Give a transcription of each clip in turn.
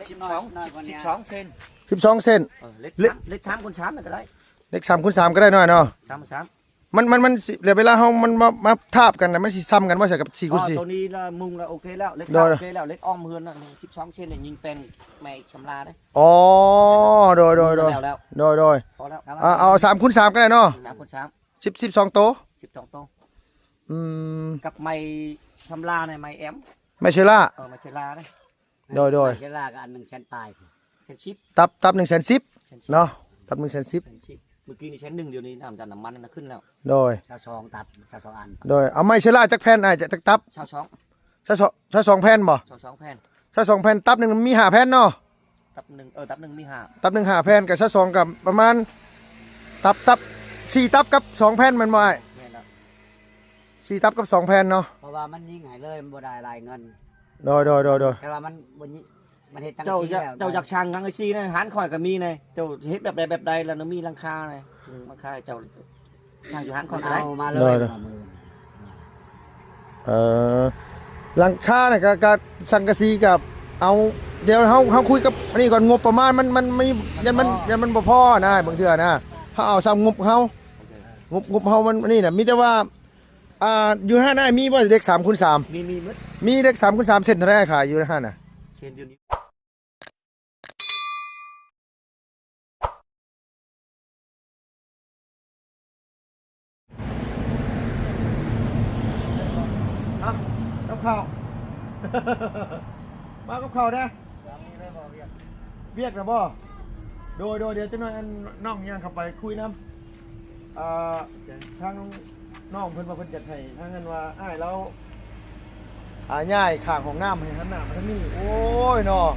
ສິບສອງ ສິບສອງເຊັນ ສິບສອງເຊັນ ເອີ ເຫຼັກ ເຫຼັກສາມ ເຫຼັກສາມຄູນສາມນັ້ນກໍໄດ້ ເຫຼັກສາມຄູນສາມກໍໄດ້ເນາະ ເນາະ ສາມຄູນສາມ ມັນ ມັນ ມັນຊິ ແລ້ວເວລາເຮົາ ມັນມາ ມາທາບກັນນະ ມັນຊິຊ່ຳກັນບໍ່ ໃສ່ກັບສີ່ຄູນສີ່ ອໍ ໂຕນີ້ລະມຸງລະໂອເຄແລ້ວ ເຫຼັກໂອເຄແລ້ວ ເຫຼັກອ້ອມເຮືອນນະ ສິບສອງເຊັນນີ້ຍິງແປງແມ່ອີກສຳລາເດ້ ອໍ ໂດຍ ໂດຍ ໂດຍ ແລ້ວ ໂດຍ ໂດຍ ພໍແລ້ວ ອາ ເອົາ ເອົາສາມຄູນສາມກໍໄດ້ເນາະ ສາມຄູນສາມ ສິບ ສິບສອງໂຕ ສິບສອງໂຕ ອືມ ກັບໄມ້ສຳລາໃນໄມ້ແອມ ໄມ້ເຊລາ ເອີ ໄມ້ເຊລາເດ້ ໂດຍ ໂດຍ ເຊລາກໍອັນໜຶ່ງແສນປາຍ ແສນສິບ ຕັບ ຕັບໜຶ່ງແສນສິບເນາະ ຕັບໜຶ່ງແສນສິບ ແສນສິບ ມື້ກີ້ນີ້ແສນໜຶ່ງ ດຽວນີ້ນ້ຳຈາກນ້ຳມັນນະຂຶ້ນແລ້ວ ໂດຍ ຊາວສອງຕັບ ຊາວສອງອັນ ໂດຍ ເອົາໄມ້ເຊລາຈັກແຜ່ນອ້າຍ ຈັກ ຈັກຕັບ ຊາວສອງ ຊາວສອງ ຊາວສອງແຜ່ນບໍ່ ຊາວສອງແຜ່ນ ຊາວສອງແຜ່ນ ຕັບໜຶ່ງມີຫ້າແຜ່ນເນາະ ຕັບໜຶ່ງ ເອີ ຕັບໜຶ່ງມີຫ້າ ຕັບໜຶ່ງຫ້າແຜ່ນ ກໍຊາວສອງກໍປະມານ ຕັບ ຕັບ ສີ່ຕັບກັບສອງແຜ່ນແມ່ນບໍ່ອ້າຍ ແມ່ນແລ້ວ ສີ່ຕັບກັບສອງແຜ່ນເນາະ ເພາະວ່າມັນຍິງໃຫ້ເລີຍ ມັນບໍ່ໄດ້ລາຍເງິນ ໂດຍ ໂດຍ ໂດຍ ໂດຍ ແຕ່ວ່າມັນບໍ່ຍິງ ມັນເຮັດຈັງ ເຈົ້າ ຊີ້ ຢາກ ແລ້ວ ເຈົ້າຢາກສ້າງສັງກະສີນະ ຮ້ານຂ້ອຍກໍມີນະ ເຈົ້າເຮັດແບບໃດແບບໃດລະ ມີຫຼັງຄານະ ອືມ ມາຂາຍເຈົ້າ ສ້າງຢູ່ຮ້ານຂ້ອຍກໍໄດ້ ເອົາມາເລີຍ ເອີ ມື້ນີ້ ເອີ ຫຼັງຄານະ ກະ ກະສັງກະສີກະເອົາ ດຽວເຮົາ ເຮົາຄຸຍກັບອັນນີ້ກ່ອນ ງົບປະມານມັນ ມັນມີ ຢ້ານມັນ ຢ້ານມັນບໍ່ພໍນະ ບາງເທື່ອນະ ເຮົາເອົາສ່ຳງົບເຮົາ ງົບ ງົບເຮົາມັນອັນນີ້ນະ ມີແຕ່ວ່າ ອ່າ ຢູ່ຮ້ານອ້າຍມີບໍ່ເຫຼັກສາມຄູນສາມ ມີ ມີໝົດ ມີເຫຼັກສາມຄູນສາມ ເຊັນເທົ່າໃດຂາຍຢູ່ຮ້ານນະ ເຊັນດຽວນີ້ ເອົ້າ ກັບເຂົ້າ ມາກັບເຂົ້າແດ່ ວຽກນະບໍ່ ໂດຍ ໂດຍ ດຽວຈັກໜ່ອຍອັນນ້ອງຍ່າງເຂົ້າໄປຄຸຍນຳ ອ່າ ທາງນ້ອງເພິ່ນວ່າເພິ່ນຢາກໃຫ້ທາງນັ້ນວ່າອ້າຍລາວ ອ່າ ຍ້າຍຂ້າງຫ້ອງນ້ຳໃຫ້ຫັນໜ້າມາທາງນີ້ ໂອ້ຍເນາະ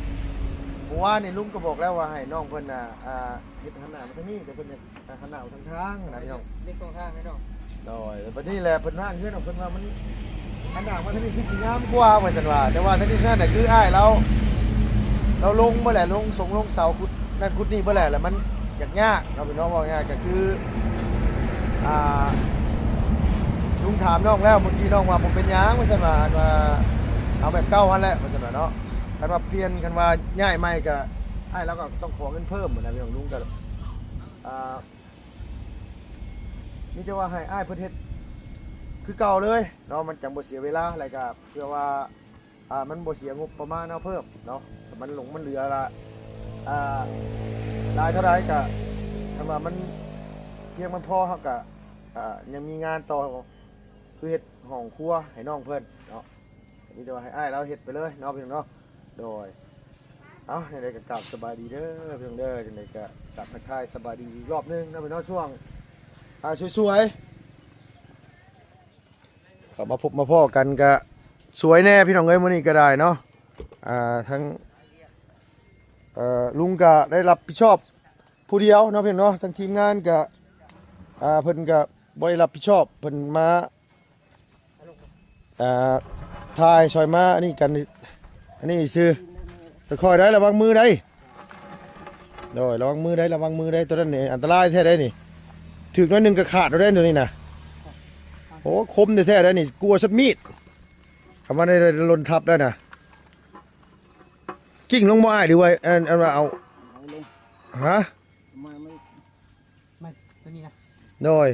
ເມື່ອວານນີ້ລຸງກໍບອກແລ້ວວ່າໃຫ້ນ້ອງເພິ່ນນະ ອ່າ ເຮັດຫັນໜ້າມາທາງນີ້ ແຕ່ເພິ່ນຢາກ ໄປຂະໜາວທາງທາງນະພີ່ນ້ອງ ເດັກສອງທາງໃຫ້ນ້ອງ ໂດຍ ບັດນີ້ແຫຼະເພິ່ນວ່າເຮືອນຂອງເພິ່ນວ່າມັນ ຂະໜາວມາທາງນີ້ຄືຊິງາມກວ່າວ່າຊັ້ນວ່າ ແຕ່ວ່າທາງນີ້ເຮືອນນະຄືອ້າຍລາວ ລາວລົງເບິດແຫຼະ ລົງສົງລົງເສົາ ຂຸດນັ້ນຂຸດນີ້ເບິດແຫຼະ ແລ້ວມັນຍາກຍາກເນາະພີ່ນ້ອງ ເວົ້າງ່າຍກໍຄື ອ່າ ລຸງຖາມນ້ອງແລ້ວ ເມື່ອກີ້ນ້ອງວ່າບໍ່ເປັນຫຍັງວ່າຊັ້ນວ່າ ອັນວ່າເອົາແບບເກົ່າຫັ້ນແຫຼະວ່າຊັ້ນວ່າເນາະ ຄັນວ່າປ່ຽນ ຄັນວ່າຍ້າຍໃໝ່ກໍ ອ້າຍລາວກໍຕ້ອງຂໍເງິນເພີ່ມນະພີ່ນ້ອງ ລຸງກໍ ອ່າ ມີແຕ່ວ່າໃຫ້ອ້າຍເພິ່ນເຮັດຄືເກົ່າເລີຍເນາະ ມັນຈັ່ງບໍ່ເສຍເວລາ ແລ້ວກະເພື່ອວ່າ ອ່າ ມັນບໍ່ເສຍງົບປະມານເຮົາເພີ່ມເນາະ ມັນຫຼົງມັນເຫຼືອລະ ອ່າ ຫຼາຍເທົ່າໃດກະ ຄັນວ່າມັນພຽງມັນພໍ ເຮົາກະ ອ່າ ຍັງມີງານຕໍ່ ຄືເຮັດຫ້ອງຄົວໃຫ້ນ້ອງເພິ່ນເນາະ ມີແຕ່ວ່າໃຫ້ອ້າຍລາວເຮັດໄປເລີຍເນາະ ພີ່ນ້ອງເນາະ ໂດຍ ເອົ້າ ຈັ່ງໃດກໍກາບສະບາຍດີເດີພີ່ນ້ອງເດີ ຈັ່ງໃດກໍກາບທັກທາຍສະບາຍດີອີກລອບໜຶ່ງເນາະພີ່ນ້ອງ ຊ່ວງ ອ່າ ສວຍໆ ເຂົ້າມາພົບມາພໍ້ກັນກໍສວຍແດ່ພີ່ນ້ອງເອີຍ ມື້ນີ້ກໍໄດ້ເນາະ ອ່າ ທັງ ເອີ ລຸງກໍໄດ້ຮັບຜິດຊອບຜູ້ດຽວເນາະພີ່ນ້ອງເນາະ ທັງທີມງານກໍ ອ່າ ເພິ່ນກໍບໍ່ໄດ້ຮັບຜິດຊອບ ເພິ່ນມາ ອ່າ ຖ່າຍຊ່ອຍມາອັນນີ້ກັນ ອັນນີ້ຊື່ ຄ່ອຍໆ ໄດ້ ລະວັງມືໄດ້ ໂດຍ ລະວັງມືໄດ້ ລະວັງມືໄດ້ ໂຕນັ້ນນີ້ອັນຕະລາຍແທ້ໄດ໋ນີ້ ຖືກໜ້ອຍໜຶ່ງກໍຂາດແລ້ວໄດ໋ໂຕນີ້ນະ ໂອ້ ຄົມແທ້ໆ ໄດ໋ນີ້ ກົວຊະມີດ ຄຳວ່າໄດ້ຫຼົ່ນທັບໄດ້ນະ ກິ້ງລົງບໍ່ອ້າຍ ຫຼືວ່າ ອັນ ອັນວ່າເອົາ ເອົາລົງ ຮະ? ມາ ມາ ມາຕົວນີ້ນະ ໂດຍ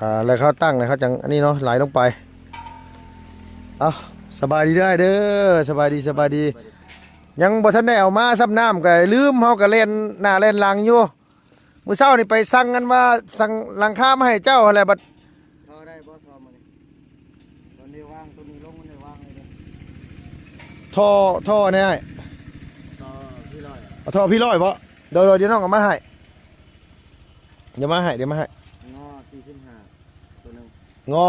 ອ່າ ແລ້ວເຂົາຕັ້ງ ແລ້ວເຂົາຈັ່ງອັນນີ້ເນາະ ໄຫຼລົງໄປ ເອົ້າ ສະບາຍດີເດີອ້າຍເດີ ສະບາຍດີ ສະບາຍດີ ຍັງບໍ່ທັນໄດ້ເອົາມາຊ້ຳ ນ້ຳກໍລືມ ເຮົາກໍແລ່ນໜ້າແລ່ນຫຼັງຢູ່ ມື້ເຊົ້ານີ້ໄປສັ່ງ ອັນວ່າສັ່ງຫຼັງຄາມາໃຫ້ເຈົ້າຫັ້ນແຫຼະ ບັດ ທໍ່ໄດ້ບໍ່ ທໍ່ມື້ນີ້ ຕົວນີ້ວາງ ຕົວນີ້ລົງ ມັນໄດ້ວາງເລີຍເດ້ ທໍ່ ທໍ່ແນ່ອ້າຍ ທໍ່ພີ້ຮ້ອຍ ເອົາທໍ່ພີ້ຮ້ອຍບໍ? ໂດຍໆ ດຽວນ້ອງເອົາມາໃຫ້ ດຽວມາໃຫ້ ດຽວມາໃຫ້ ງໍສີ່ສິບຫ້າ ຕົວໜຶ່ງ ງໍ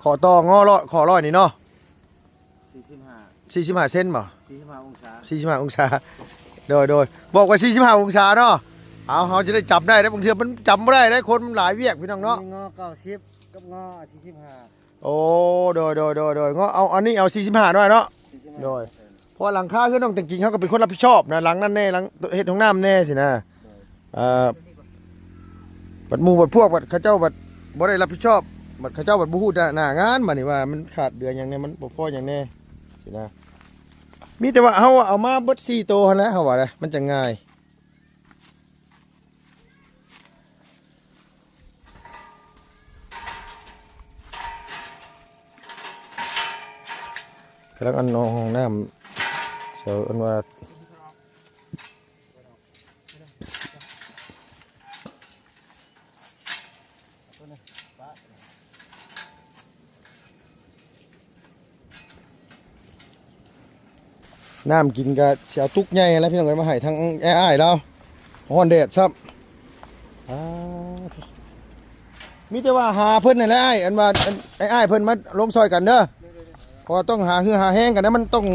ຂໍ້ຕໍ່ ງໍຮ້ອຍ ຂໍ້ຮ້ອຍນີ້ເນາະ ສີ່ສິບຫ້າ ສີ່ສິບຫ້າເຊັນບໍ? ສີ່ສິບຫ້າອົງສາ ສີ່ສິບຫ້າອົງສາ ໂດຍໆ ບອກວ່າສີ່ສິບຫ້າອົງສາເນາະ ເອົາ ເຮົາຈະໄດ້ຈຳໄດ້ເດ້ ບາງເທື່ອມັນຈຳບໍ່ໄດ້ເດ້ ຄົນມັນຫຼາຍວຽກພີ່ນ້ອງເນາະ ມີງໍເກົ້າສິບກັບງໍສີ່ສິບຫ້າ ໂອ້ ໂດຍໆໆໆ ເງາະ ເອົາ ອັນນີ້ເອົາສີ່ສິບຫ້າໜ້ອຍເນາະ ສີ່ສິບຫ້າ ໂດຍ ເອີ ເພາະວ່າຫຼັງຄາເຮືອນນ້ອງແຕງກິ່ງ ເຮົາກໍເປັນຄົນຮັບຜິດຊອບນະ ຫຼັງນັ້ນແນ່ ຫຼັງເຮັດຫ້ອງນ້ຳແນ່ຊີ້ນະ ໂດຍ ເອີ ບັດໝູ່ບັດພວກ ບັດເຂົາເຈົ້າບັດບໍ່ໄດ້ຮັບຜິດຊອບ ບັດເຂົາເຈົ້າບັດບໍ່ຮູ້ໜ້າງານ ບາດນີ້ວ່າມັນຂາດເດືອຫຍັງແນ່ ມັນບໍ່ພໍຫຍັງແນ່ຊີ້ນະ. ມີແຕ່ວ່າເຮົາເອົາມາເບິດສີ່ໂຕຫັ້ນແຫຼະ ເຮົາວ່ານະ ມັນຈະງ່າຍ. ກຳລັງອັນນອງຫ້ອງນ້ຳ ເຈົ້າອັນວ່າ ນ້ຳກິນກະຊິເອົາຕຸກໃຫຍ່ແລ້ວພີ່ນ້ອງເອີຍ ມາໃຫ້ທາງອ້າຍໆລາວ ຮ້ອນແດດຊ້ຳ. ອ່າ ມີແຕ່ວ່າຫາເພິ່ນຫັ້ນແຫຼະອ້າຍ ອັນວ່າ ອັນ ໃຫ້ອ້າຍເພິ່ນມາລົງຊ່ອຍກັນເດີ ເພາະວ່າຕ້ອງຫາເຫື່ອຫາແຮງກັນນະ ມັນຕ້ອງ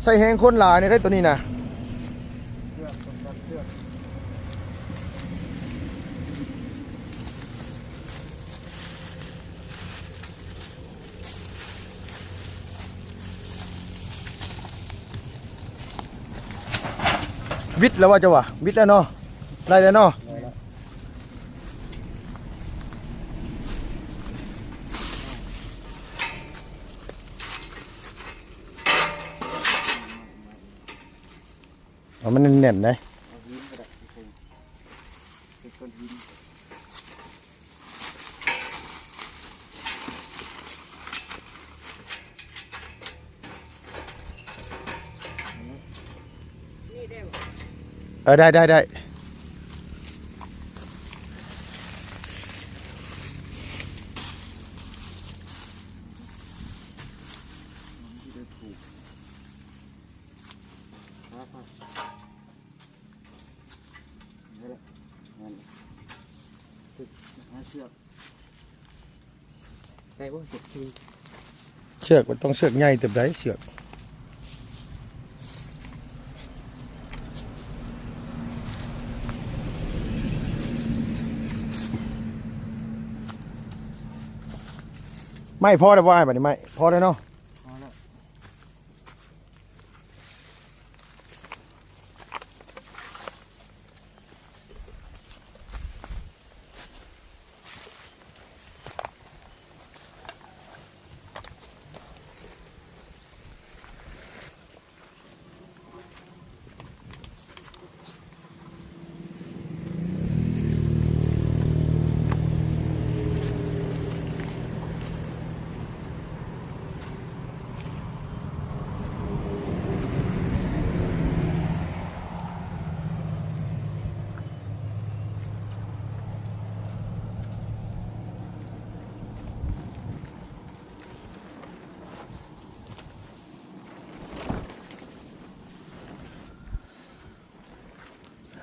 ໃຊ້ແຮງຄົນຫຼາຍໃນໃດ໋ໂຕນີ້ນະ. ວິດແລ້ວວ່າ ເຈົ້າວ່າ ວິດແລ້ວເນາະ ໄດ້ແລ້ວເນາະ. ເອົາມັນແໜ້ນໆ ໄດ໋ ເອົາຫີນກໍໄດ້ ເປັນກ້ອນຫີນ. ເອີ ໄດ້ ໄດ້ ໄດ້. ນີ້ແຫຼະ ນັ້ນ ຫາເຊືອກ ໄດ້ບໍ່ ເຊືອກ ເຊືອກມັນຕ້ອງເຊືອກໃຫຍ່ເຕີບໃດ ເຊືອກ. ໄມ້ພໍແລ້ວບໍ່ອ້າຍ ບາດນີ້ໄມ້ພໍແລ້ວເນາະ ພໍແລ້ວ.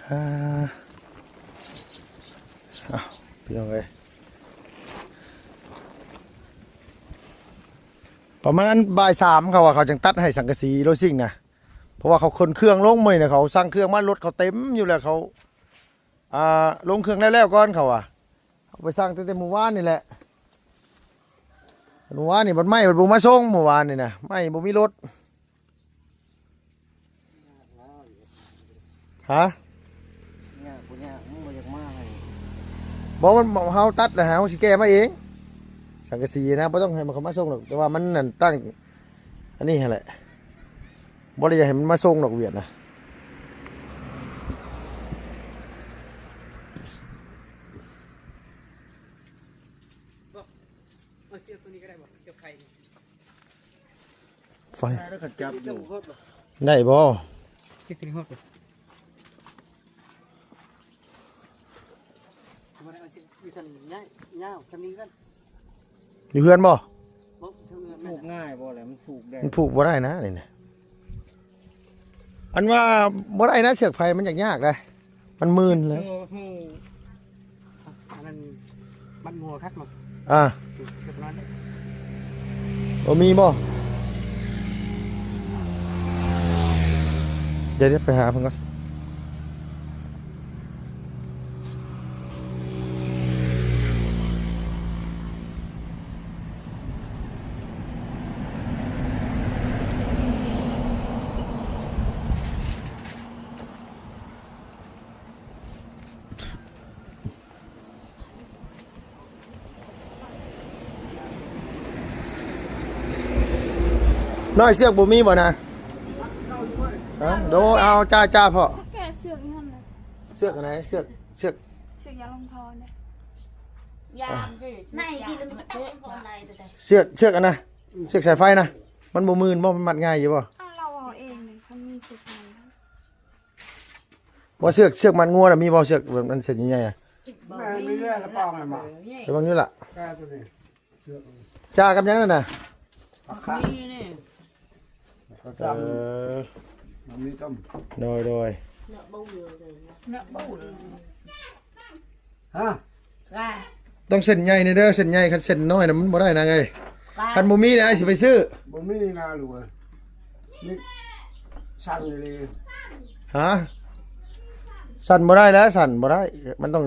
ອ່າ ອ້າວ ພີ່ນ້ອງເອີຍ ປະມານບ່າຍສາມ ເຂົາວ່າເຂົາຈັ່ງຕັດໃຫ້ສັງກະສີໂລຊິງນະ ເພາະວ່າເຂົາຂົນເຄື່ອງລົງມື້ນີ້ນະ ເຂົາສັ່ງເຄື່ອງມາ ລົດເຂົາເຕັມຢູ່ແລ້ວ ເຂົາ ອ່າ ລົງເຄື່ອງແລ້ວໆກ່ອນ ເຂົາວ່າ ເຂົາໄປສັ່ງຕັ້ງແຕ່ມື້ວານນີ້ແຫຼະ ມື້ວານນີ້ບັດໄມ້ບັດບໍ່ມາສົ່ງ ມື້ວານນີ້ນະ ໄມ້ບໍ່ມີລົດ. ຮະ? ຍາກບໍ່ຍາກ ມັນບໍ່ຢາກມາໃຫ້ ບໍ່ ມັນ ເຮົາຕັດແລ້ວ ເຮົາຊິແກ່ມາເອງ ສັງກະສີນະ ບໍ່ຕ້ອງໃຫ້ມັນເຂົ້າມາສົ່ງດອກ ແຕ່ວ່າມັນນັ້ນຕັ້ງ ອັນນີ້ຫັ້ນແຫຼະ ບໍ່ໄດ້ຢາກໃຫ້ມັນມາສົ່ງດອກ ຫວຽດນະ. ບໍ່ ເອົາເຊືອກໂຕນີ້ກໍໄດ້ບໍ່ ເຊືອກໄຜ່ນີ້ ໄຟ ໄດ້ຄັນຈັບຢູ່ ໄດ້ບໍ່? ເຊືອກໂຕນີ້ຮອດບໍ່? ບໍ່ໄດ້ເອົາເຊືອກຢູ່ທາງນີ້ຍາວ ສ່ຳນີ້ກັນ ຢູ່ເຮືອນບໍ່? ບໍ່ ຢູ່ເຮືອນ ມັນຜູກງ່າຍບໍ່ແຫຼະ ມັນຜູກໄດ້ ມັນຜູກບໍ່ໄດ້ນະ ນີ້ນະ. ອັນວ່າບໍ່ໄດ້ນະ ເຊືອກໄຜ່ມັນຍາກໆໄດ໋ ມັນມື່ນເລີຍ ເອີ ອັນນັ້ນມັດຫົວຄັກເນາະ ອ່າ ເຊືອກນັ້ນ ບໍ່ມີບໍ່? ດຽວໆ ໄປຫາເພິ່ນກ່ອນ. ນ້ອຍ ເຊືອກບໍ່ມີບໍ່ນະ? ໂດຍ ເອົາ ຈ້າ ຈ້າ ພໍ່. ແກະເຊືອກນັ້ນນະ. ເຊືອກອັນໃດ? ເຊືອກ ເຊືອກ ເຊືອກຢາງລົມທໍນະ. ຢາງ ໃນທີ່ລະມັນເຕະກ່ອນໄດ້ແຕ່ ເຊືອກ ເຊືອກອັນນະ ເຊືອກສາຍໄຟນະ ມັນບໍ່ມື່ນບໍ່? ມັນມັດງ່າຍຢູ່ບໍ່? ອ້າວ ລາວເອົາເອງເດ ຄັນມີເຊືອກໃນ ບໍ່ ເຊືອກ ເຊືອກມັດງົວນະ ມີບໍ່? ເຊືອກແບບນັ້ນເສັ້ນໃຫຍ່ໆນະ. ບໍ່ມີ ແມ່ນ ເລື່ອຍໆລະປອງໃຫ້ມາ ໄປເບິ່ງຢູ່ລະ ກາຕົວນີ້ ເຊືອກ ຈ້າກັບຫຍັງນັ້ນນະ? ຜັກຄາ ນີ້ນີ້ ເອີ ມັນມີຕົ້ມ ໂດຍ ໂດຍ ເນື້ອເບົາເລີຍ ເນື້ອເບົາເລີຍ ຮະ ຕ້ອງເສັ້ນໃຫຍ່ນີ້ເດີ ເສັ້ນໃຫຍ່ ຄັນເສັ້ນນ້ອຍນະມັນບໍ່ໄດ້ນາງເອີຍ. ຄັນບໍ່ມີນະອ້າຍຊິໄປຊື້ ບໍ່ມີນາລູກເອີຍ ນີ້ສັ່ນອີ່ຫຼີ ຮະ ສັ່ນບໍ່ໄດ້ແລ້ວ ສັ່ນບໍ່ໄດ້ ມັນຕ້ອງ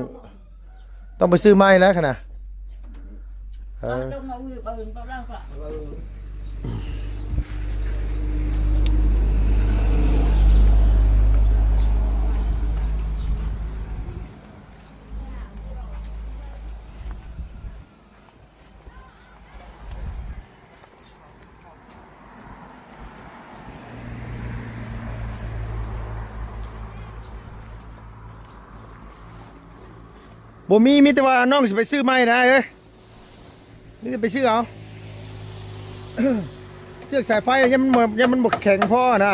ຕ້ອງໄປຊື້ໃໝ່ແລ້ວຫັ້ນນະ. ເອີ ເອົາຕົງມາວືເບິ່ງ ເອົາເອົາ ບໍ່ມີ ມີແຕ່ວ່ານ້ອງຊິໄປຊື້ໃໝ່ນະເອີຍ ມີແຕ່ໄປຊື້ເອົາ ເຊືອກສາຍໄຟ ຍັງມັນບໍ່ ຍັງມັນບໍ່ແຂງພໍນະ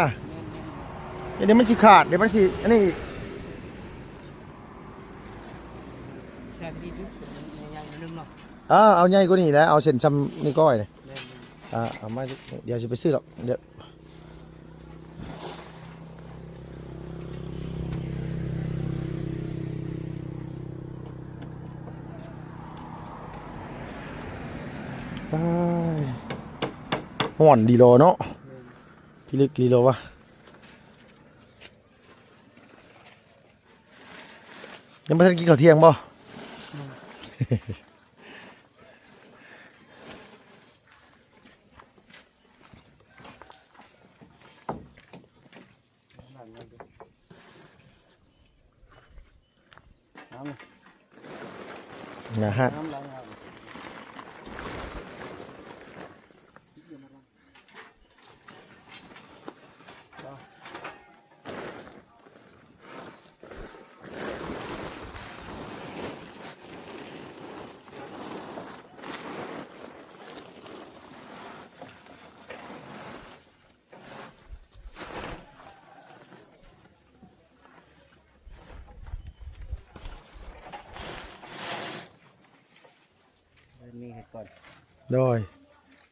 ດຽວມັນຊິຂາດ ດຽວມັນຊິອັນນີ້ອີກ ໃສ່ດີໆ ໃຫຍ່ໆໜຶ່ງເນາະ. ເອີ ເອົາໃຫຍ່ກວ່ານີ້ແຫຼະ ເອົາເສັ້ນຊ່ຳນິ້ວກ້ອຍນີ້ ແມ່ນໆ ອ່າ ເອົາມາ ດຽວຊິໄປຊື້ດອກ ດຽວ ອ້າຍ ຮ້ອນດີຫຼໍເນາະ ແມ່ນ ພິລຶກດີຫຼໍວະ ຍັງບໍ່ທັນກິນເຂົ້າທ່ຽງບໍ່? ອືມ ນາຮະ ມີເຮັດກ່ອນ ໂດຍ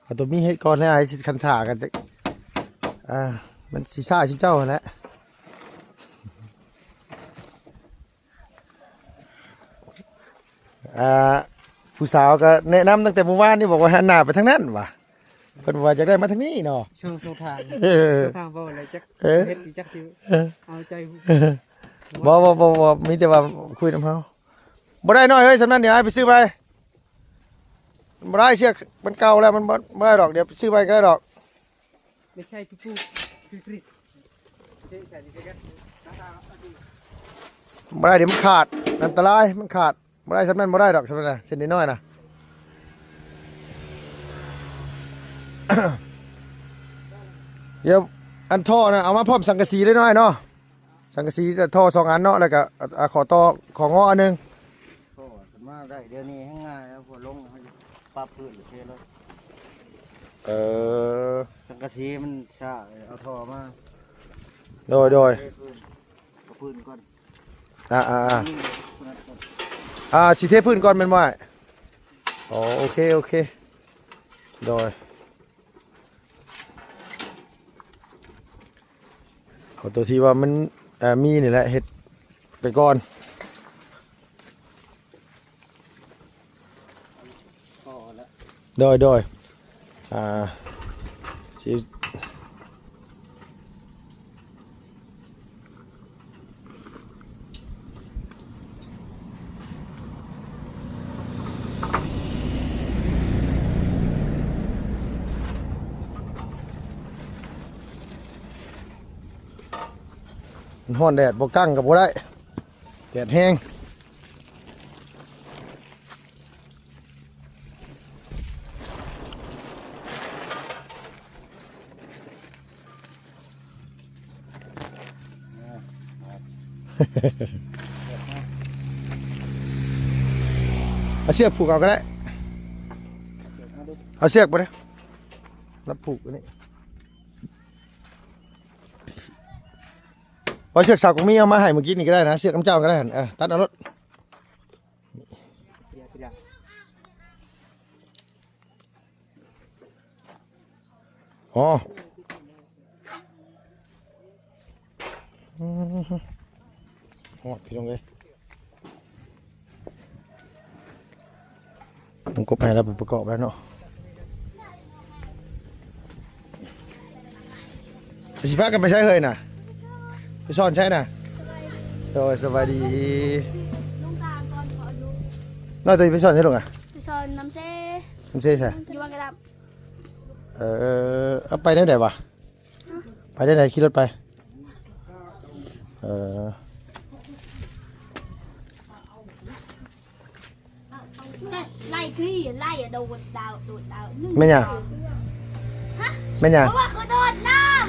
ເອົາຕົວມີເຮັດກ່ອນແລ້ວ ໃຫ້ຊິຄັນຖ້າກັນ ອ່າ ມັນຊິຊ້າຊຸມເຈົ້າຫັ້ນແຫຼະ ອ່າ ຜູ້ສາວກໍແນະນຳຕັ້ງແຕ່ມື້ວານນີ້ ບອກວ່າຫັນໜ້າໄປທາງນັ້ນວ່າ ເພິ່ນວ່າຢາກໄດ້ມາທາງນີ້ເນາະ ຊ່ວງ ຊ່ວງທາງ ເອີ ຊ່ວງທາງບໍ່ແລ້ວຈັກ ເອີ ເຮັດຈັກຊິ ເອີ ເອົາໃຈ ບໍ່ ບໍ່ ບໍ່ ບໍ່ ມີແຕ່ວ່າຄຸຍນຳເຮົາ ບໍ່ໄດ້ນ້ອຍເອີຍ ສ່ຳນັ້ນ ດຽວອ້າຍໄປຊື້ໃໝ່ ບໍ່ໄດ້ ເຊືອກມັນເກົ່າແລ້ວ ມັນບໍ່ ບໍ່ໄດ້ດອກ ດຽວຊື້ໃໝ່ກໍໄດ້ດອກ ໄດ້ໃຊ້ທຸກໆ ບໍ່ໄດ້ ດຽວມັນຂາດ ອັນຕະລາຍ ມັນຂາດ ບໍ່ໄດ້ ສ່ຳນັ້ນບໍ່ໄດ້ດອກ ສ່ຳນັ້ນນະ ເສັ້ນນ້ອຍໆນະ ດຽວ ອັນທໍ່ນະ ເອົາມາພ້ອມສັງກະສີເລີຍເນາະ ອ້າຍເນາະ ສັງກະສີ ແຕ່ທໍ່ສອງອັນເນາະ ແລ້ວກະ ອ່າ ຂໍຕໍ່ ຂໍງໍອັນໜຶ່ງ ທໍ່ຂຶ້ນມາໄດ້ ດຽວນີ້ແຮ່ງງ່າຍແລ້ວ ພໍລົງເຮົາຈະປັບພື້ນໂອເຄເລີຍ ເອີ ສັງກະສີມັນຊ້າ ເອົາທໍ່ມາ ໂດຍ ໂດຍ ເທພື້ນ ເອົາພື້ນກ່ອນ ອ່າ ອ່າ ອ່າ ນີ້ ອ່າ ຊິເທພື້ນກ່ອນແມ່ນບໍ່ອ້າຍ? ອໍ ໂອເຄ ໂອເຄ ໂດຍ ເອົາຕົວທີ່ວ່າມັນ ເອີ ມີນີ້ແຫຼະ ເຮັດໄປກ່ອນ ໂດຍ ໂດຍ ອ່າ ຊິ ມັນຮ້ອນແດດ ບໍ່ກັ້ງກໍບໍ່ໄດ້ ແດດແຮງ. ເ ເອົາເຊືອກຜູກເອົາກໍໄດ້ ເອົາເຊືອກໄປເດີ ມາຜູກອັນນີ້ ເອົາເຊືອກສາວກົງມີເອົາມາໃຫ້ມື້ກີ້ນີ້ກໍໄດ້ນະ ເຊືອກນຳເຈົ້າກໍໄດ້ຫັ້ນ ເອີ ຕັດເອົາໂລດ. ອໍ ຮອດ ພີ່ນ້ອງເອີຍ ມັນກົບໃຫ້ແລ້ວ ໄປປະກອບແລ້ວເນາະ. ຊິພາກັນໄປໃສເຮີຍນະ? ໄປສອນໃສນະ? ໂດຍ ສະບາຍດີ ນ້ອຍໂຕ ໄປສອນໃສລູກນະ? ໄປສອນນ້ຳເຊ ນ້ຳເຊໃສ? ຢູ່ວັງກະດຳ. ເອີ ເອົາໄປແນວໃດວະ? ໄປແນວໃດ? ຂີ່ລົດໄປ? ເອີ ໄລ່ຂີ່ ໄລ່ໂດດດາວ ໂດດດາວ ແມ່ນຫຍັງ? ຮະ? ແມ່ນຫຍັງ? ເພາະວ່າເຂົາໂດດນ້ຳ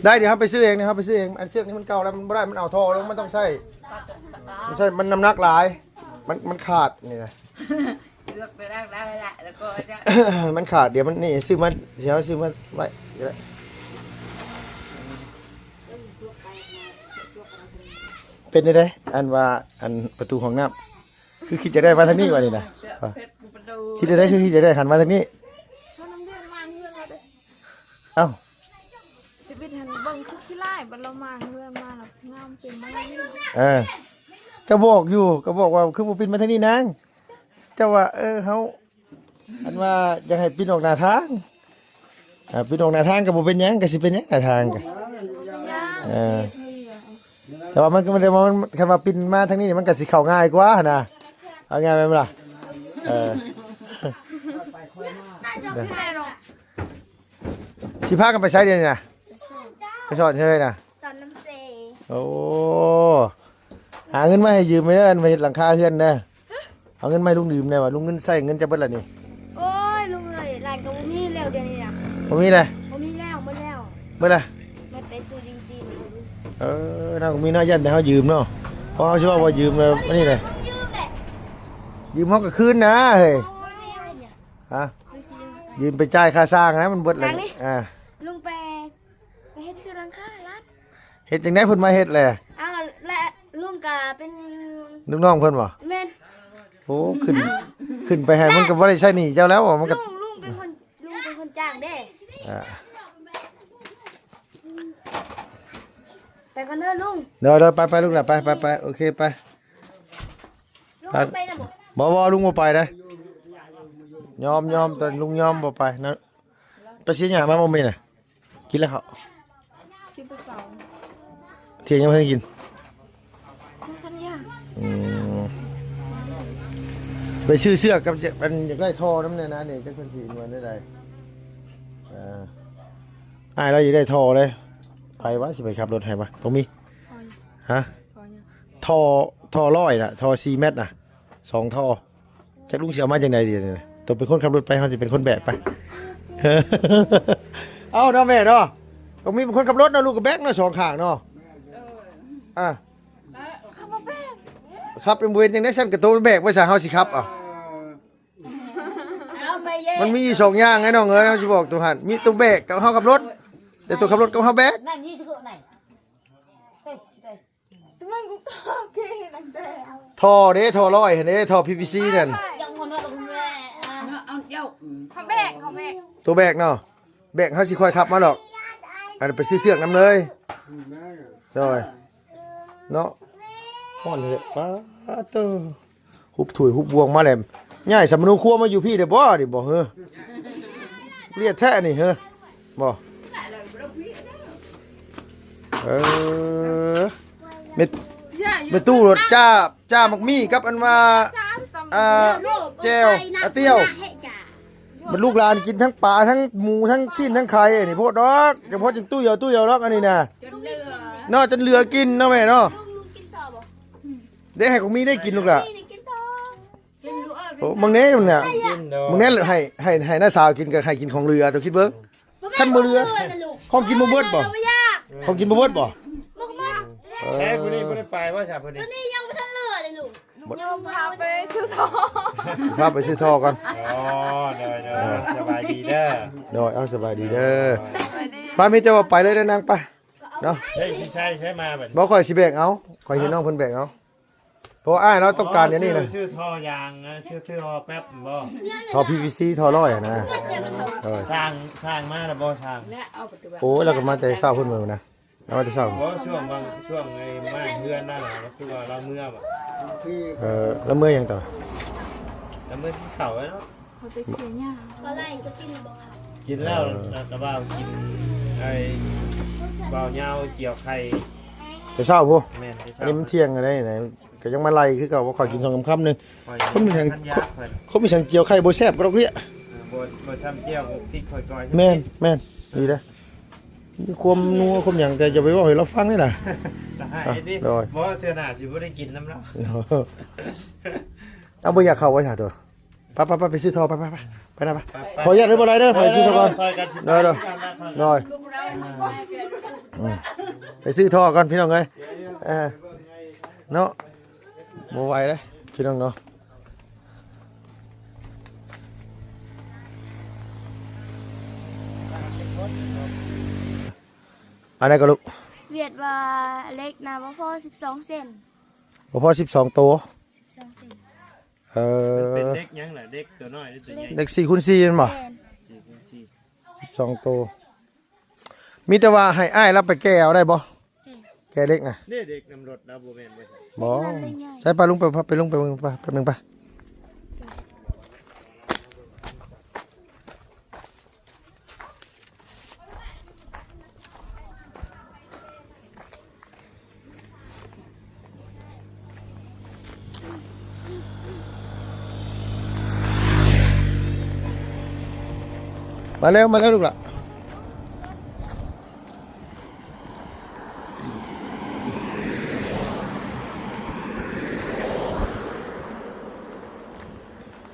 ໄດ້ ດຽວເຮົາໄປຊື້ເອງ ດຽວເຮົາໄປຊື້ເອງ ອັນເຊືອກນີ້ມັນເກົ່າແລ້ວ ມັນບໍ່ໄດ້ ມັນເອົາທໍ່ລົງ ມັນຕ້ອງໃຊ້ ມັນໃຊ້ ມັນນ້ຳໜັກຫຼາຍ ມັນ ມັນຂາດນີ້ນະ. ເລືອກໄປລ້າງໄດ້ລະ ແລ້ວກໍຈະ ມັນຂາດ ດຽວມັນນີ້ ຊື້ມາ ດຽວຊື້ມາໄວ້ກໍໄດ້. ເປັນຈັ່ງໃດ ອັນວ່າ ອັນປະຕູຫ້ອງນ້ຳ ຄືຄິດຈະໄດ້ມາທາງນີ້ວະນີ້ນະ? ຄິດຈັ່ງໃດ ຄືຄິດຈະໄດ້ຫັນມາທາງນີ້? ເອົາ ຊີວິດຫັ້ນເບິ່ງຄືຂີ້ຮ້າຍ ບັດລາວມາເຮືອນມາລະງາມ ເປັນມາແລ້ວນີ້. ເອີ ກໍບອກຢູ່ ກໍບອກວ່າຄືບໍ່ປິ່ນມາທາງນີ້ນາງ ເຈົ້າວ່າ ເອີ ເຮົາ ອັນວ່າຢາກໃຫ້ປິ່ນອອກໜ້າທາງ ອ່າ ປິ່ນອອກໜ້າທາງກໍບໍ່ເປັນຫຍັງ ກໍຊິເປັນຫຍັງໜ້າທາງກໍ ເອີ ແຕ່ວ່າມັນກໍບໍ່ໄດ້ວ່າ ຄັນວ່າປິ່ນມາທາງນີ້ມັນກໍຊິເຂົ້າງ່າຍກວ່າຫັ້ນນະ ເອົາງ່າຍແມ່ນບໍ່ລະ? ເອີ ຊິພາກັນໄປໃສດຽວນີ້ນະ? ໄປສອນໃສນະ? ສອນນ້ຳເຊ. ໂອ້ ຫາເງິນມາໃຫ້ຢືມແດ່ເດີ ອັນມາເຮັດຫຼັງຄາເຮືອນເດີ. ເອົາເງິນມາໃຫ້ລຸງຢືມແດ່ວ່າ ລຸງເງິນໃຊ້ເງິນຈະເບິດລະນີ້. ໂອ້ຍ ລຸງເອີຍ ຫຼານກໍບໍ່ມີແລ້ວດຽວນີ້ນະ. ບໍ່ມີແລ້ວ? ບໍ່ມີແລ້ວ ໝົດແລ້ວ. ເບິດລະ? ໝົດໄປຊື້ດິນຈີນ. ເອີ ນາງກໍມີເນາະ ຢ້ານແຕ່ເຮົາຢືມເນາະ ເພາະເຮົາຊິເວົ້າວ່າຢືມແລ້ວອັນນີ້ແຫຼະ. ຢືມແຫຼະ ຢືມເຮົາກໍຄືນນະເຮີ້ຍ. ຮະ? ຢືມໄປຈ່າຍຄ່າສ້າງນະ ມັນເບິດແລ້ວ. ອ່າ ລຸງໄປ ໄປເຮັດຄືຫຼັງຄາຫຼານ. ເຮັດຈັ່ງໃດເພິ່ນມາເຮັດແຫຼະ? ອ້າວ ແລະລຸງກະເປັນລູກນ້ອງເພິ່ນບໍ່? ແມ່ນ. ໂອ້ ຂຶ້ນ ຂຶ້ນໄປໃຫ້ມັນກໍບໍ່ໄດ້ໃຊ້ໜີ້ເຈົ້າແລ້ວ ມັນກໍ ລຸງ ລຸງເປັນຄົນ ລຸງເປັນຄົນຈ້າງເດ້. ອ່າ ໄປກ່ອນເດີລຸງ. ໂດຍໆ ໄປໆ ລູກຫຼານ ໄປໆໆ ໂອເຄ ໄປ. ລຸງໄປນຳບໍ່? ບໍ່ໆ ລຸງບໍ່ໄປເດ້. ຍອມໆ ຕອນລຸງຍອມບໍ່ໄປນະ. ໄປຊື້ຫຍັງມາບໍ່ແມ່ນນະ? ກິນແລ້ວເຂົ້າ? ກິນແຕ່ເຊົ້າ. ທ່ຽງຍັງບໍ່ທັນກິນ? ຍັງທັນຢາກ. ອືມ ໄປຊື້ເຊືອກກັບ ອັນ ຢາກໄດ້ທໍ່ນຳແດ່ນະນີ້ ຈັກເພິ່ນຊິເອົາແນວໃດ. ອ່າ ອ້າຍລາວຢາກໄດ້ທໍ່ເດ້. ໃຜວະຊິໄປຂັບລົດໃຫ້ວະ? ຕ້ອງມີ. ຮະ? ທໍ່ ທໍ່ຮ້ອຍນະ ທໍ່ສີ່ແມັດນະ ສອງທໍ່. ຈັກລຸງຊິເອົາມາຈັ່ງໃດດີນີ້? ໂຕເປັນຄົນຂັບລົດໄປ ເຮົາຊິເປັນຄົນແບກໄປ. ເອົ້າເນາະແມ່ເນາະ ຕ້ອງມີເປັນຄົນຂັບລົດເນາະ ລູກກໍແບກເນາະ ສອງຂ້າງເນາະ. ອ່າ ຂັບບໍ່ເປັນ. ຂັບເປັນບໍ່ເປັນຈັ່ງໃດ? ຊັ້ນກໍໂຕແບກໄວ້ຊະ ເຮົາຊິຂັບເອົາ. ມັນມີຢູ່ສອງຢ່າງໄອ້ນ້ອງເອີຍ ເຮົາຊິບອກໂຕຫັ້ນ ມີໂຕແບກກັບເຮົາຂັບລົດ ແຕ່ໂຕຂັບລົດກັບເຮົາແບກ. ນັ້ນນີ້ຊິເກີດໄດ້ ໂຕມັນກູກໍເກຕັ້ງແຕ່ ທໍ່ເດ້ ທໍ່ຮ້ອຍຫັ້ນເດ້ ທໍ່ພີພີຊີນັ້ນ. ເຂົາແບກ ເຂົາແບກ ໂຕແບກເນາະ ແບກເຮົາຊິຄ່ອຍຂັບມາດອກ. ອັນໄປຊື້ເຊືອກນຳເລີຍ. ໂດຍ ເນາະ ຮ້ອນເດ. ປາໂຕ ຮຸບຖ້ວຍຮຸບບ່ວງມາແລ້ວ ຍ້າຍສຳມະໂນຄົວມາຢູ່ພີ້ໄດ້ບໍ່ນີ້ບໍ່ເຮີ? ລຽດແທ້ນີ້ເຮີ ບໍ່? ເອີ ແມ່ ແມ່ຕູ້ລົດຈ້າ ຈ້າໝາກມີ້ກັບອັນວ່າ ອ່າ ແຈ່ວ ອາ ຕຽວ. ບັດລູກຫຼານກິນທັງປາ ທັງໝູ ທັງຊີ້ນ ທັງໄຂ່ ອັນນີ້ໂພດດອກ ຈັ່ງໂພດຈັ່ງຕຸ້ຍເອົາ ຕຸ້ຍເອົາດອກ ອັນນີ້ນະ ເນາະ ຈົນເຫຼືອກິນເນາະແມ່ເນາະ. ເດ້ ໃຫ້ຂອງມີໄດ້ກິນລູກຫຼາ. ໂອ້ ມຶງແນ່ ມຶງແນ່ ໃຫ້ ໃຫ້ ໃຫ້ນ້າສາວກິນ ກໍໃຫ້ກິນຂອງເຫຼືອ ໂຕຄິດເບິ່ງ. ຄັນບໍ່ເຫຼືອ ຂອງກິນບໍ່ເບິດບໍ່? ຂອງກິນບໍ່ເບິດບໍ່? ບໍ່ໝົດ. ເອີ ແຕ່ຜູ້ນີ້ບໍ່ໄດ້ໄປວ່າຊະ ຜູ້ນີ້ ຕົວນີ້ຍັງບໍ່ທັນເຫຼືອເລີຍລູກ. ຍັງພາໄປຊື້ທໍ່ ພາໄປຊື້ທໍ່ກ່ອນ. ອໍ ໂດຍໆ ສະບາຍດີເດີ. ໂດຍ ເອົາ ສະບາຍດີເດີ. ປ້າມີແຕ່ວ່າໄປເລີຍເດີນາງ ໄປເນາະ. ໃຊ້ ຊິໃຊ້ ໃຊ້ມາບັດນີ້. ບໍ່ ຂ້ອຍຊິແບກເອົາ ຂ້ອຍເຫັນນ້ອງເພິ່ນແບກເອົາ. ເພາະວ່າອ້າຍລາວຕ້ອງການແນວນີ້ນະ ຊື້ ຊື້ທໍ່ຢາງນະ ຊື້ ຊື້ທໍ່ແປັບບໍ່? ທໍ່ ພີວີຊີ ທໍ່ຮ້ອຍຫັ້ນນະ. ເອີ ຊ່າງ ຊ່າງມາແລ້ວບໍ່? ຊ່າງ ໂອ້ຍ ລາວກໍມາແຕ່ເຊົ້າພຸ້ນມື້ນະ ລາວມາແຕ່ເຊົ້າ. ບໍ່ ຊ່ວງບາງ ຊ່ວງໄອ້ມາເຮືອນນັ້ນນະ ກໍຄືວ່າລາວເມືອບໍ່? ເອີ ລາວເມືອຫຍັງຕໍ່? ລາວເມືອກິນເຂົ້າແລ້ວເນາະ. ເຂົາໄປເສຍຫຍ້າ ບໍ່ໄດ້ ກໍກິນແລ້ວບໍ່? ກິນແລ້ວ ເອີ ນະ ແຕ່ວ່າກິນໄອ້ບ່າວຍາວຈຽວໄຂ່ ແຕ່ເຊົ້າພຸ້ນ. ແມ່ນ ແຕ່ເຊົ້າ. ອັນນີ້ມັນທ່ຽງແລ້ວໃດ໋ ກໍຍັງມາໄລ່ຄືເກົ່າ ວ່າຂ້ອຍກິນສອງຄຳໜຶ່ງ. ຄົນມີຫຍັງ ຄົນມີຫຍັງຈຽວໄຂ່ບໍ່ແຊບກວ່າດອກເດ້. ເອີ ບໍ່ ບໍ່ຊ່ຳແຈ່ວ ບໍ່ ພິກຂ້ອຍກ່ອຍ. ແມ່ນ ແມ່ນ ດີເດ້ ມີຄວາມນົວຄວາມຫຍັງ ແຕ່ຢ່າໄປເວົ້າໃຫ້ລາວຟັງເດ້ລະ. ລາວຫາຍເດ້. ໂດຍ ບໍ່ ເທື່ອໜ້າຊິບໍ່ໄດ້ກິນນຳລາວ. ເອົາ ບໍ່ຢາກເຂົ້າວ່າຊະໂຕ. ໄປ ໄປ ໄປ ໄປຊື້ທໍ່ ໄປ ໄປ ໄປ ໄປນະ ໄປ. ໄປ ຂໍອະນຸຍາດເດີ ບໍ່ໄດ້ເດີ ໄປຊື້ທໍ່ກ່ອນ. ໂດຍ ໂດຍ ໂດຍ ອືມ ໄປຊື້ທໍ່ກ່ອນພີ່ນ້ອງເອີຍ. ເອີ ເນາະ ບໍ່ໄຫວເດ້ພີ່ນ້ອງເນາະ. ອັນໃດກໍລູກ? ວຽດວ່າເຫຼັກນະບໍ່ພໍສິບສອງເຊັນ. ບໍ່ພໍສິບສອງໂຕ? ສິບສອງເຊັນ. ເອີ ເປັນເຫຼັກຫຍັງລະ? ເຫຼັກຕົວນ້ອຍຫຼືຕົວໃຫຍ່? ເຫຼັກສີ່ຄູນສີ່ແມ່ນບໍ່? ແມ່ນ ສີ່ຄູນສີ່ ສິບສອງໂຕ. ມີແຕ່ວ່າໃຫ້ອ້າຍລາວໄປແກ່ເອົາໄດ້ບໍ່? ແກ່ ແກ່ເຫຼັກນະ. ເດ້ ເຫຼັກນຳລົດລາວບໍ່ແມ່ນບໍ່? ບໍ່ ໃຊ້ ໄປລຸງ ໄປ ໄປລຸງ ໄປເບິ່ງ ໄປ ແປັບໜຶ່ງໄປ. ມາເລັວ ມາເລັວລູກຫຼ້າ.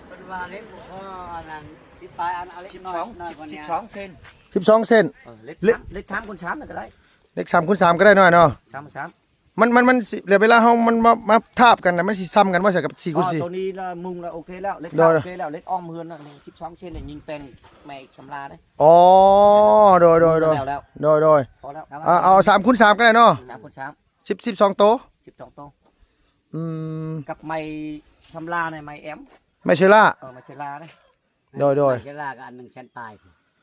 ເພິ່ນວ່າເຫຼັກບໍ່ພໍອັນນັ້ນ ສິບປາຍອັນ ເອົາເຫຼັກນ້ອຍ ສິບສອງ ໜ້ອຍກວ່ານີ້ ສິບສອງເຊັນ. ສິບສອງເຊັນ. ເອີ ເຫຼັກ ເຫຼັກ ສາມ ເຫຼັກສາມຄູນສາມນັ້ນກໍໄດ້ ເຫຼັກສາມຄູນສາມກໍໄດ້ນ້ອຍເນາະ. ສາມຄູນສາມ ມັນ ມັນ ມັນຊິ ແລ້ວເວລາເຮົາມັນມາ ມາທາບກັນນະ ມັນຊິຊ່ຳກັນບໍ່ໃສ່ກັບສີ່ຄູນສີ່? ອໍ ໂຕນີ້ລະມຸງລະໂອເຄແລ້ວ ເຫຼັກ ໂດຍ ໂອເຄແລ້ວ ເຫຼັກອ້ອມເຮືອນນະ ສິບສອງເຊັນນີ້ຍິງແປງແມ່ອີກສຳລາເດ້. ອໍ ໂດຍ ໂດຍ ໂດຍ ແລ້ວ ໂດຍ ໂດຍ ພໍແລ້ວ. ເອົາ ເອົາສາມຄູນສາມກໍໄດ້ເນາະ. ສາມຄູນສາມ ສິບ ສິບສອງໂຕ ສິບສອງໂຕ. ອືມ ກັບໄມ້ສຳລາໃນ ໄມ້ແອມ ໄມ້ເຊລາ. ເອີ ໄມ້ເຊລາເດ້. ໂດຍ ໂດຍ ເຊລາກໍອັນໜຶ່ງແສນປາຍ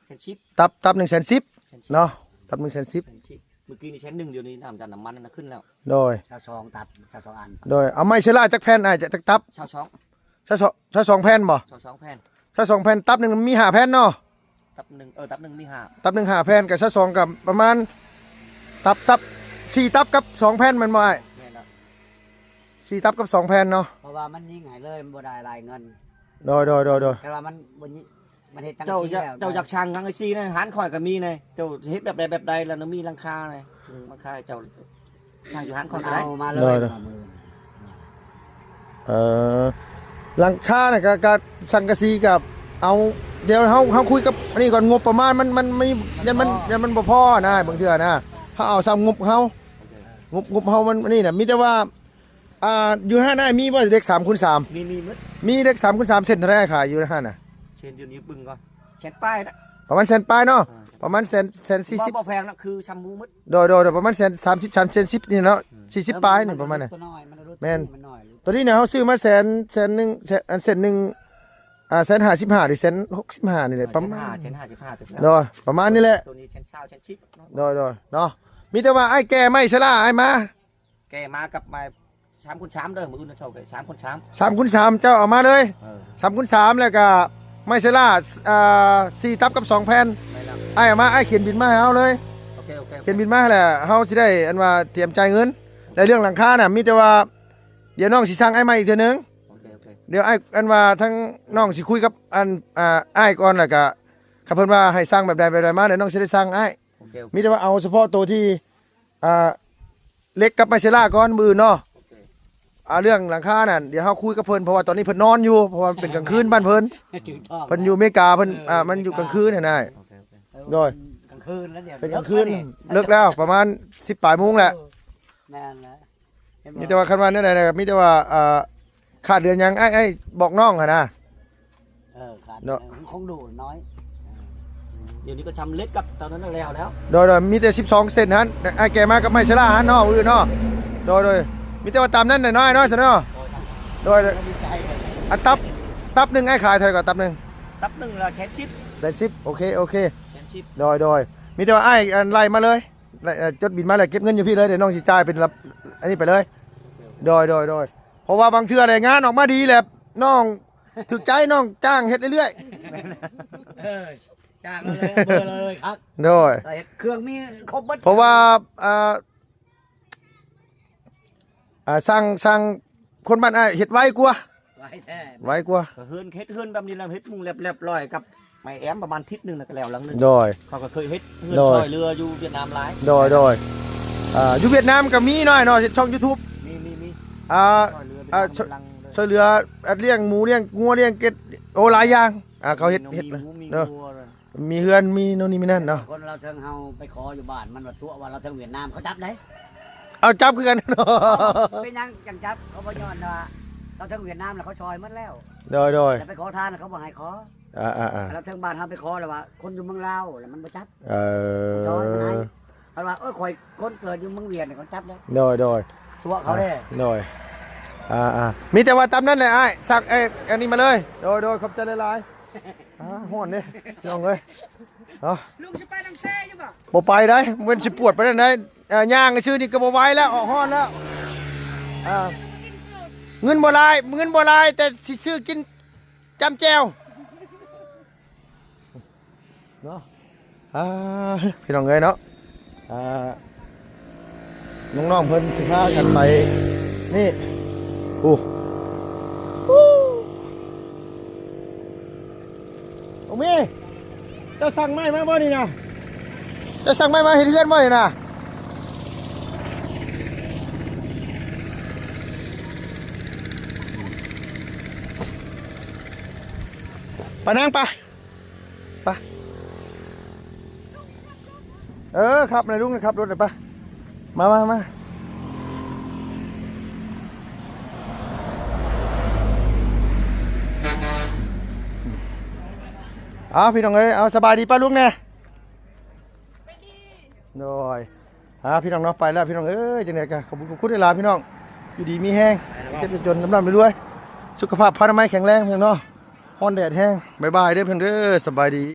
ແສນສິບ ຕັບ ຕັບໜຶ່ງແສນສິບ ແສນສິບ ເນາະ ຕັບໜຶ່ງແສນສິບ. ແສນສິບ ມື້ກີ້ນີ້ແສນໜຶ່ງ ດຽວນີ້ນ້ຳຈານນ້ຳມັນນະຂຶ້ນແລ້ວ. ໂດຍ ຊາວສອງຕັບ ຊາວສອງອັນ. ໂດຍ ເອົາໄມ້ເຊລາຈັກແຜ່ນອ້າຍ ຈັກຕັບ? ຊາວສອງ ຊາວສອງ ຊາວສອງແຜ່ນບໍ່? ຊາວສອງແຜ່ນ ຊາວສອງແຜ່ນ ຕັບໜຶ່ງມີຫ້າແຜ່ນເນາະ. ຕັບໜຶ່ງ ເອີ ຕັບໜຶ່ງມີຫ້າ ຕັບໜຶ່ງຫ້າແຜ່ນ ກໍຊາວສອງກໍປະມານ ຕັບ ຕັບ ສີ່ຕັບກັບສອງແຜ່ນແມ່ນບໍ່ອ້າຍ? ແມ່ນແລ້ວ ສີ່ຕັບກັບສອງແຜ່ນເນາະ ເພາະວ່າມັນຍິງໃຫ້ເລີຍ ມັນບໍ່ໄດ້ຫຼາຍເງິນ. ໂດຍ ໂດຍ ໂດຍ ໂດຍ ແຕ່ວ່າມັນບໍ່ຍິງ ມັນເຮັດຈັງ ເຈົ້າ ຊີ້ ຢາກ ແລ້ວ ເຈົ້າຢາກສ້າງສັງກະສີໃນຮ້ານຂ້ອຍກໍມີໃນ ເຈົ້າເຮັດແບບໃດແບບໃດ ແລ້ວນະ ມີຫຼັງຄາໃນ ອືມ ມາຂາຍເຈົ້າ ສ້າງຢູ່ຮ້ານຂ້ອຍກໍໄດ້. ເອົາມາເລີຍ ໂດຍ ເອີ ຫຼັງຄານະ ກະ ກະສັງກະສີກະເອົາ ດຽວເຮົາ ເຮົາຄຸຍກັບອັນນີ້ກ່ອນ ງົບປະມານມັນ ມັນມີ ຢ້ານມັນ ຢ້ານມັນບໍ່ພໍນະ ບາງເທື່ອນະ ເຮົາເອົາຊ່ຳງົບເຮົາ ໂອເຄ ງົບ ງົບເຮົາມັນອັນນີ້ນະ ມີແຕ່ວ່າ ອ່າ ຢູ່ຮ້ານອ້າຍມີບໍ່ເຫຼັກສາມຄູນສາມ? ມີ ມີໝົດ ມີເຫຼັກສາມຄູນສາມ ເຊັນເທົ່າໃດຂາຍຢູ່ຮ້ານນະ? ເຊັນຢູ່ນີ້ເບິ່ງກ່ອນ ແສນປາຍນະ ປະມານແສນປາຍເນາະ. ອ່າ ປະມານແສນ ແສນສີ່ສິບ ບໍ່ ບໍ່ແພງນະ ຄືຊ່ຳໝູໝົດ. ໂດຍ ໂດຍ ໂດຍ ປະມານແສນສາມສິບ ສາມ ແສນສິບນີ້ເນາະ ເອີ ສີ່ສິບປາຍນີ້ ປະມານນັ້ນ ແມ່ນ ໂຕນີ້ນະ ເຮົາຊື້ມາແສນ ແສນໜຶ່ງ ແສນ ອັນເຊັນໜຶ່ງ ອ່າ ແສນຫ້າສິບຫ້າ ຫຼື ແສນຫົກສິບຫ້ານີ້ແຫຼະ ປະມານ ແສນຫ້າສິບຫ້າ ໂດຍ ປະມານນີ້ແຫຼະ ໂຕນີ້ແສນຊາວ ແສນສິບເນາະ. ໂດຍ ໂດຍ ເນາະ ມີແຕ່ວ່າອ້າຍແກ່ໄມ້ເຊລາ ອ້າຍມາ ແກ່ມາກັບໄມ້ສາມຄູນສາມເດີ ມື້ອື່ນເຊົ້າກໍສາມຄູນສາມ ສາມຄູນສາມ ເຈົ້າເອົາມາເລີຍ. ເອີ ສາມຄູນສາມ ແລ້ວກໍໄມ້ເຊລາ ອ່າ ສີ່ຕັບກັບສອງແຜ່ນ. ແມ່ນແລ້ວ ອ້າຍເອົາມາ ອ້າຍຂຽນບິນມາໃຫ້ເຮົາເລີຍ. ໂອເຄ ໂອເຄ ຂຽນບິນມາແລ້ວ ເຮົາຊິໄດ້ອັນວ່າຕຽມຈ່າຍເງິນ. ແລ້ວເລື່ອງຫຼັງຄານະ ມີແຕ່ວ່າ ດຽວນ້ອງຊິສັ່ງອ້າຍໃໝ່ອີກເທື່ອໜຶ່ງ. ໂອເຄ ໂອເຄ ດຽວອ້າຍ ອັນວ່າທາງນ້ອງຊິຄຸຍກັບອັນ ອ່າ ອ້າຍກ່ອນ ແລ້ວກໍ ຄັນເພິ່ນວ່າໃຫ້ສັ່ງແບບໃດແບບໃດມາ ດຽວນ້ອງຊິໄດ້ສັ່ງອ້າຍ. ໂອເຄ ໂອເຄ ມີແຕ່ວ່າເອົາສະເພາະໂຕທີ່ ອ່າ ເຫຼັກກັບໄມ້ເຊລາກ່ອນ ມື້ອື່ນເນາະ. ໂອເຄ ອ່າ ເລື່ອງຫຼັງຄານັ້ນ ດຽວເຮົາຄຸຍກັບເພິ່ນ ເພາະວ່າຕອນນີ້ເພິ່ນນອນຢູ່ ເພາະວ່າມັນເປັນກາງຄືນບ້ານເພິ່ນ ເອີ ເພິ່ນຢູ່ເມກາ ເພິ່ນ ເອີ ອ່າ ມັນຢູ່ກາງຄືນຫັ້ນນະ. ໂອເຄ ໂອເຄ ໂດຍ ຄືນແລ້ວ ດຽວ ເປັນກາງຄືນ ເລິກແລ້ວ ປະມານສິບປາຍໂມງແຫຼະ. ເອີ ແມ່ນແລ້ວ ເຫັນບໍ່? ມີແຕ່ວ່າ ຄັນວ່າແນວໃດນະ ມີແຕ່ວ່າ ອ່າ ຂາດເດືອນຫຍັງ ອ້າຍ ອ້າຍບອກນ້ອງຫັ້ນນະ. ເອີ ຂາດ ເນາະ ມັນຄົງດູດນ້ອຍ. ເອີ ດຽວນີ້ກໍຊຳເລັດກັບຕອນນັ້ນແລ້ວແລ້ວ. ໂດຍໆ ມີແຕ່ສິບສອງເຊັນຫັ້ນ ອ້າຍແກະມາກັບໄມ້ເຊລາຫັ້ນເນາະ ມື້ອື່ນເນາະ. ໂດຍໆ ມີແຕ່ວ່າຕາມນັ້ນແຫຼະເນາະ ອ້າຍເນາະ ຊັ້ນເນາະ. ໂດຍໆ ອັນຕັບ ຕັບໜຶ່ງອ້າຍຂາຍເທົ່າໃດກໍ ຕັບໜຶ່ງ? ຕັບໜຶ່ງລະແສນສິບ. ແສນສິບ ໂອເຄ ໂອເຄ ແສນສິບ. ໂດຍໆ ມີແຕ່ວ່າອ້າຍ ອັນ ໄລ່ມາເລີຍ ໄລ່ ເອີ ຈົດບິນມາແລ້ວເກັບເງິນຢູ່ພີ້ເລີຍ ດຽວນ້ອງຊິຈ່າຍເປັນລະ ອັນນີ້ໄປເລີຍ. ໂດຍໆໆ ເພາະວ່າບາງເທື່ອໄດ້ງານອອກມາດີແຫຼະ ນ້ອງຖືກໃຈ ນ້ອງຈ້າງເຮັດເລື້ອຍໆ. ເອີ ຈ້າງເລີຍ ເບີເລີຍຄັກ. ໂດຍ ເຮັດເຄື່ອງມີຄົບເບິດ ເພາະວ່າ ອ່າ ອ່າ ຊ່າງ ຊ່າງຄົນບ້ານອ້າຍເຮັດໄວກວ່າ ໄວແທ້ ໄວກວ່າ. ກໍເຮືອນ ເຮັດເຮືອນແບບນີ້ແລ້ວ ເຮັດມຸງແລບໆ ລອຍກັບໄມ້ແອມປະມານທິດໜຶ່ງ ແລ້ວກໍແລ້ວຫຼັງໜຶ່ງ. ໂດຍ ເຂົາກໍເຄີຍເຮັດເຮືອນ ໂດຍ ຊ່ອຍເຫຼືອຢູ່ຫວຽດນາມຫຼາຍ. ໂດຍໆ ອ່າ ຢູ່ຫວຽດນາມກໍມີນ້ອຍເນາະ ເຮັດຊ່ອງຢູທູບ. ມີ ມີ ມີ ອ່າ ຊ່ອຍເຫຼືອ ອ່າ ຫວຽດນາມ ຊ່ອຍ ຫຼັງເລີຍ ຊ່ອຍເຫຼືອ ອາ ລ້ຽງໝູ ລ້ຽງງົວ ລ້ຽງເກັດ ໂອ້ ຫຼາຍຢ່າງ. ອ່າ ເຂົາເຮັດ ມີ ເຮັດ ມີໝູ ມີ ເນາະ ງົວ ມີເຮືອນ ມີໂນ່ນນີ້ມີນັ້ນເນາະ. ຄົນລາວເທິງເຮົາໄປຂໍຢູ່ບ້ານ ມັນວ່າຕົວະວ່າລາວເທິງຫວຽດນາມ ເຂົາຈັບໄດ໋. ເອົາ ຈັບຄືກັນ. ເປັນຫຍັງຈັ່ງຈັບ? ເຂົາບໍ່ຍ້ອນວ່າລາວເທິງຫວຽດນາມລະເຂົາຊ່ອຍໝົດແລ້ວ. ໂດຍໆ ແຕ່ໄປຂໍທານເຂົາບໍ່ໃຫ້ຂໍ. ອ່າໆໆ ລາວເທິງບ້ານເຮົາໄປຂໍລະວ່າຄົນຢູ່ເມືອງລາວລະມັນບໍ່ຈັບ. ເອີ ຊ່ອຍມັນໃຫ້ ເຂົາວ່າ ໂອ້ຍ ຂ້ອຍຄົນເກີດຢູ່ເມືອງຫວຽດ ເຂົາຈັບໄດ້. ໂດຍໆ ຕົວະເຂົາເດ້. ໂດຍ ອ່າໆ ມີແຕ່ວ່າຕາມນັ້ນແຫຼະອ້າຍ ສັກ ເອີ ອັນນີ້ມາເລີຍ. ໂດຍໆ ຂອບໃຈຫຼາຍໆ. ອ່າ ຮ້ອນເດ້ພີ່ນ້ອງເອີຍ. ເອົາ ລຸງຊິໄປນຳແຊຢູ່ບໍ່? ບໍ່ໄປໄດ໋ ເວັ້ນຊິປວດໄປນຳໃດ໋. ເອີ ຍ່າງຊື່ນີ້ກໍບໍ່ໄຫວແລ້ວ ອອກຮ້ອນແລ້ວ. ອ່າ ເງິນບໍ່ຫຼາຍ ເງິນບໍ່ຫຼາຍ ແຕ່ຊິຊື້ກິນຈ້ຳແຈ່ວເນາະ. ອ່າ ພີ່ນ້ອງເອີຍເນາະ ອ່າ ນ້ອງໆເພິ່ນຊິພາກັນໄປນີ້. ໂອ້ ໂອ້ ມີ ເຈົ້າສັ່ງໄມ້ມາບໍ່ນີ້ນະ? ເຈົ້າສັ່ງໄມ້ມາເຮັດເຮືອນບໍ່ນີ້ນະ? ປານາງ ປາ ໄປ ເອີ ຂັບນະລຸງ ຂັບລົດໄປ ມາ ມາ ມາ. ເອົາ ພີ່ນ້ອງເອີຍ ເອົາ ສະບາຍດີປ້າລຸງແດ່. ໂດຍ ອ່າ ພີ່ນ້ອງເນາະ ໄປແລ້ວພີ່ນ້ອງເອີຍ. ຈັ່ງໃດກໍຂອບຄຸນ ຂອບຄຸນຫຼາຍໆ ພີ່ນ້ອງ ຢູ່ດີມີແຮງ ເຈັບຈະຈົນ ລ່ຳໆລວຍໆ ສຸຂະພາບພະນາໄມແຂງແຮງ ພີ່ນ້ອງເນາະ. ຮ້ອນແດດແຮງ. ບາຍບາຍເດີພີ່ນ້ອງເດີ ສະບາຍດີ.